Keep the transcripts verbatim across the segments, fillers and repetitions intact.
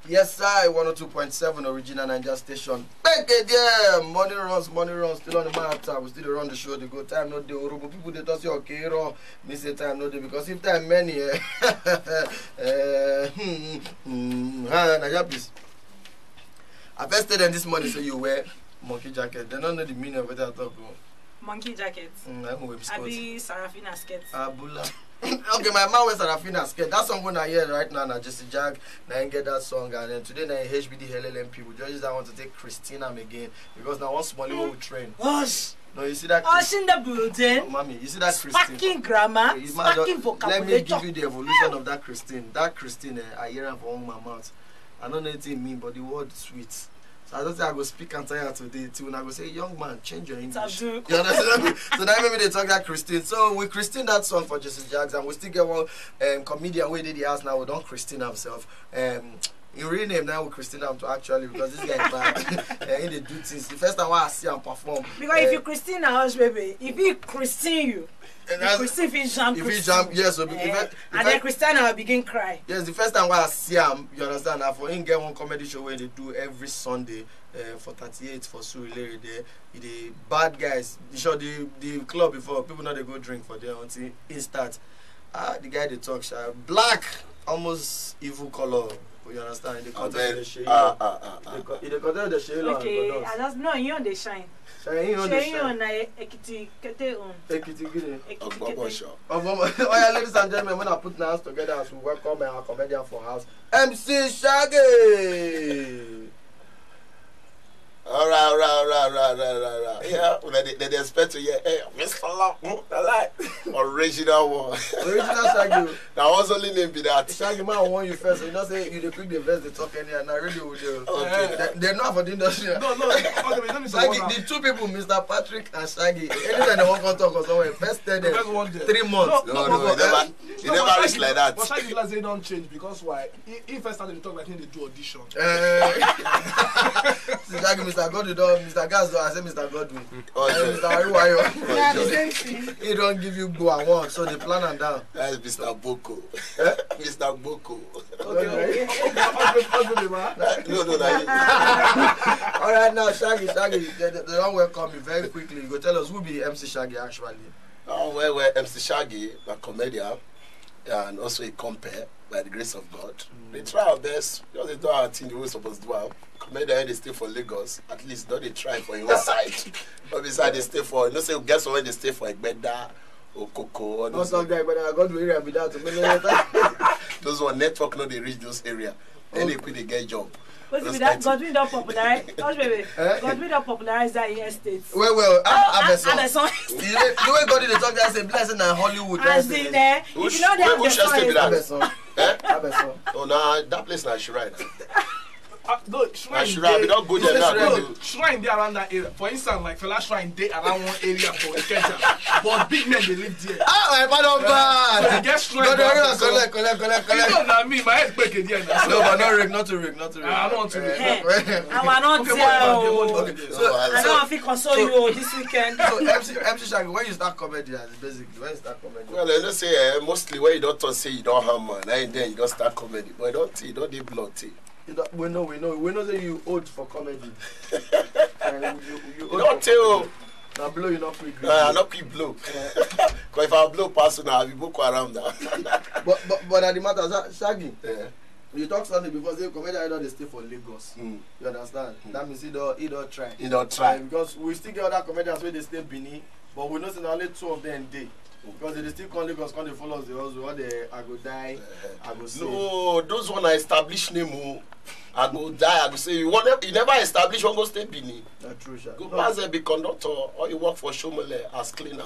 Yes, I one oh two point seven original Niger station. Back there, money runs, money runs, still on the matter. We still dey run the show, the go time, no dey horrible. People dey talk say, "Okay, raw." Me say time no dey because if time many, eh, eh, hmm, hmm, ah, Naija peace. I first tell them this morning say you wear monkey jacket. They don't know the meaning of what I talk. Oh. Monkey jacket. Mm, I go wear skirt. Abi Sarafina skirt. Abula. Okay, my man wear Sarafina skirt. That song when I hear right now, na Jesse Jack, na him get that song, and then today na H B D L L M P. We just use that one to take Christina am again because now one small one will train. Hush. No, you see that? Hush in the building. Mommy, you see that Christina? Sparking grammar, You might sparking not- Let me vocabulary. give you the evolution of that Christine. That Christine, eh, I hear am for my mouth. I don't know anything mean, but the word sweet. So I don't think I go speak and tire today till when I go say, "Young man, change your English." Taboo. You understand? So that maybe they talk that Christine. So we Christine that song for Jesse Jackson. We still get one um, comedian wey dey the house now. We don't Christine himself. Um, in real name now we Christine am to actually because this guy is bad. Eh, he dey do things. The first time I see him perform. Because eh, if you Christine na hush baby, if he Christine you, and you that's- Christine fit jam if he Christine. jam, yes, so if, Eh, if, and then Christiana will begin cry. Yes, the first time wey I see am, you understand, na for him get one comedy show wey dey do every Sunday uh, for thirty-eight for Surulere there. He dey bad guys. You sure the the club before people no dey go drink for there until he start. Ah, the guy dey talk sha black, almost evil color. You understand? He dey And contest then, with the shey. ah, ah, ah, He dey ah. co- he dey contest with the shey long Okay, and I just no, you on the shine. Shey he on the Shey you on shine. na Ekiti Kete on. Ekiti gini. Ekiti Ogbobo Kete. show. Omo, oh yeah, ladies and gentlemen, when I put my hands together as we welcome our comedian for house, M C Shaggy. All right, all right, all right, all right, all right, all right, all right. Yeah, well, they, they, they expect to hear, "Hey, Mister Love, mm, I like original one." Original Shaggy. Now, what's only name be that? Shaggy man, I want you first. You know, say you dey quick the verse, they talk anyhow. Now, really, with you. Okay. They, they know for the industry. No, no, okay, but let me say Shaggy, one the two people, Mister Patrick and Shaggy, anytime they want to talk or somewhere, first tell them First one there. Three months. No, No, no, no, no, it never, it no, never but reach Shaggy- like that. But Shaggy Glass say don't change because why? He, he first started to talk like he dey do audition. Eh, see, Shaggy, Mister Godwin, don, Mister Gas, don, I say Mister Godwin. Oh, Eh, yeah. Mister Ariwayo. Na the same thing. He don't give you go and one, so they plan and down. That's Mister Boko. Mister Boko. Okay, okay, okay, okay, okay, okay, man. No, no, no. All right, now, Shaggy, Shaggy, they, they, they don't welcome you very quickly. You go tell us who be M C Shaggy, actually. Oh, well, well, M C Shaggy, a comedian, and also a compere, by the grace of God. They try our best, just they do our thing the way we supposed to do am. Comedian, they stay for Lagos, at least don't they try for your side. But beside they stay for, you know, say, guess where they stay for Egbeda, Okoko, all Not those, some guy, but I got to area be that. Those one network, no, they reach those area. Then they quit, they get job. Wetin be Those that? things. Godwin don popularize. Hush baby. Eh? Godwin don popularize that in estate. Well, well, Ah, Abeson. Abeson. The way- the way God dey talk, I say, blessing and Hollywood. As That's in, the- eh, if Which- you know they have which the estate be that? soil. Abeson. Eh? Abeson. Oh, no, that place na shrine. Uh, no, shrine. Na shrine, we dey- don't go there This now. shrine. Go No, shrine dey around that area. For instance, like Fela shrine dey around one area for Ikeja, but big men dey live there. Ah, my father So they bad. get shrine. God, for everyone Abeson. Collect, collect, collect, You know, collect. na me, my head break again. Na. No, but not rig, not to rig, not to rig. Ah, I don't want to rig. Eh, I want not Okay, there. what Oh. about Okay, the so, I so, don't fit console you oh, this weekend. so M C, M C Shaggy, when you start comedy, as basically, when you start comedy? Well, I know say eh, mostly when you don't talk, say you don't have man, and then you don't start comedy. But you don't, you don't dey blunt. Eh. You don't, we know, we know, we know that you old for comedy. Uh, you, you, you You don't tell. Now blow you not quick. Uh, I not keep blow. Because if I blow pass now, I be Boko Haram now. But but but at the matter, Sha- Shaggy, Yeah. you talk something before say comedian don dey stay for Lagos. Mm. You understand? That means he don he don try. You don't try. Because we still get other comedians wey dey stay Benin, but we know say na only two of them dey. Because they dey still come Lagos, come dey follow us, dey hustle. All the I go die, I go save. No, those one are established name. Oh. I go die. I go say you want. You never establish one go stay Benin. Na true, sha. Go No. Pass and be conductor, or you work for Shomole as cleaner.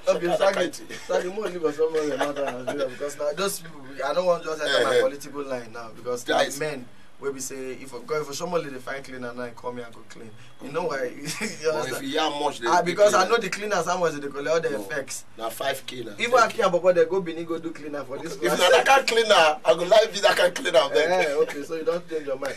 Okay, That Shaggy, kind thing. Shaggy, more leave us somewhere the matter as well because now those people, I don't want to just enter my Eh, eh. Political line now because Guys. the men will be say if a girl for Shomole they find cleaner now come here and go clean. You know why? You But if understand? you hear much, they Ah, they because I clean. Know the cleaners how much they collect all the No. effects. Na five K now. Even Akin and Bobo they go Benin go do cleaner for this If class. Na that kind cleaner, I go like be that kind cleaner. Abeg. Eh, okay, so you don't change your mind.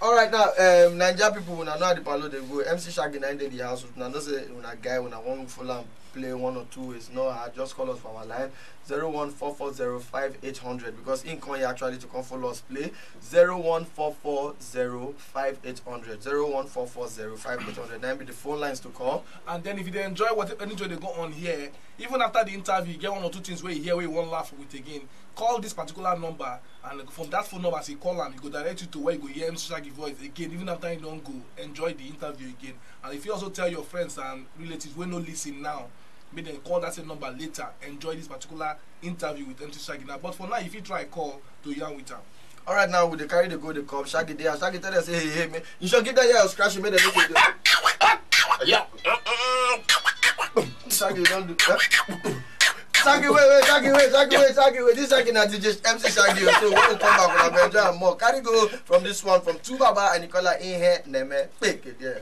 All right now, um, Niger people, una know how the palo dey go. M C Shaggy na dey the house. Una know say una guy, una wan follow am. play one or two ways. No, I just call us for our line zero one four four zero five eight hundred, because in come here actually to come follow us play zero one four four zero five eight hundred, zero one four four zero five eight hundred. That be the phone lines to call. And then if you dey enjoy what any joy dey go on here, even after the interview, you get one or two things where you hear where you wan laugh with again, call this particular number, and from that phone number, as you call am, e go direct you to where you go hear M C Shaggy voice again, even after you don go enjoy the interview again. And if you also tell your friends and relatives wey no listen now, make dem call that same number later, enjoy this particular interview with M C Shaggy now. But for now, if you try call to yarn with am. All right, now we dey carry the go dey come. Shaggy dey, Shaggy tell us say, hey, hey, man, you should give that guy a scratch, make dem make it do. Yeah. Shaggy don do. Eh? Shaggy, wait, wait, Shaggy, wait, Shaggy, wait, Shaggy, wait. This Shaggy na D J M C Shaggy o. So when we come back, we go enjoy am more. Carry go from this one, from Two Baba and Nicola in here, Neme. Pick it, yeah.